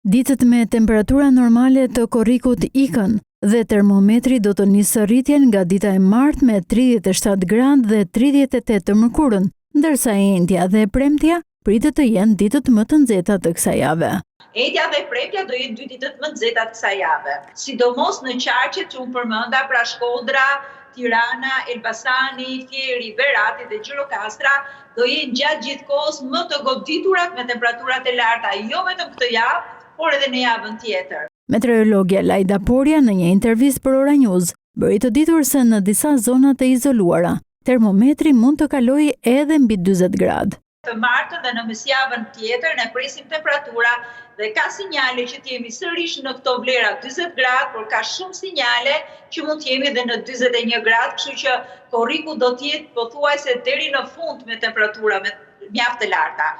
Ditët me temperatura normale të korrikut ikën dhe termometri do të nisë rritjen nga dita e martë me 37 gradë dhe 38 të mërkurën, ndërsa e enjtja dhe e premtja pritet të jenë ditët më të nxehta të kësaj jave. E enjtja dhe e premtja do jenë dy ditët më të nxehta të kësaj jave, sidomos në qarqet që unë përmenda, pra Shkodra, Tirana, Elbasani, Fieri, Berati dhe Gjirokastra do jenë gjatë gjithë kohës më të goditurat me temperaturat e larta, jo vetëm këtë javë, por edhe në javën tjetër. Meteorologja Lajda Porja në një intervistë për Ora News bëri të ditur se në disa zona të izoluara, termometri mund të kalojë edhe mbi 40 gradë. Të martën dhe në mesjavën tjetër ne presim temperatura dhe ka sinjale që të jemi sërish në këto vlera 40 gradë, por ka shumë sinjale që mund të jemi dhe në 41 gradë, kështu që korriku do të jetë pothuajse deri në fund me temperatura me mjaft të larta.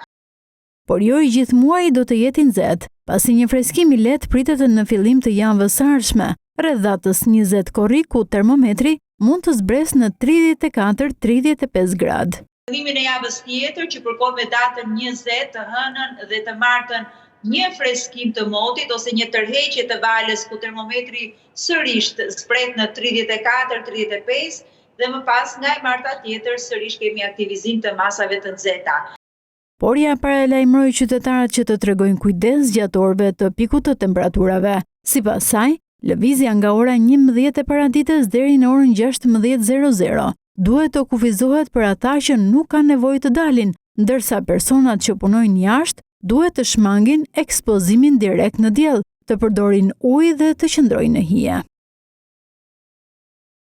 Por jo i gjithë muaji do të jetë i nxehtë, pasi një freskim i lehtë pritet në fillim të javës së ardhshme, rreth datës 20 korrik ku termometri mund të zbresë në 34-35 gradë. Fillimin e javës tjetër, që përkon me datën 20, të hënën dhe të martën, një freskim të motit ose një tërheqje të valës ku termometri sërish zbret në 34, 35 dhe më pas nga e marta tjetër sërish kemi aktivizim të masave të nxehta. Porja paralajmëroi qytetarët që të tregojnë kujdes gjatë orëve të pikut të temperaturave. Sipas saj, lëvizja nga ora 11 e paradites deri në orën 16:00 duhet të kufizohet për ata që nuk kanë nevojë të dalin, ndërsa personat që punojnë jashtë duhet të shmangin ekspozimin direkt në diell, të përdorin ujë dhe të qëndrojnë në hije.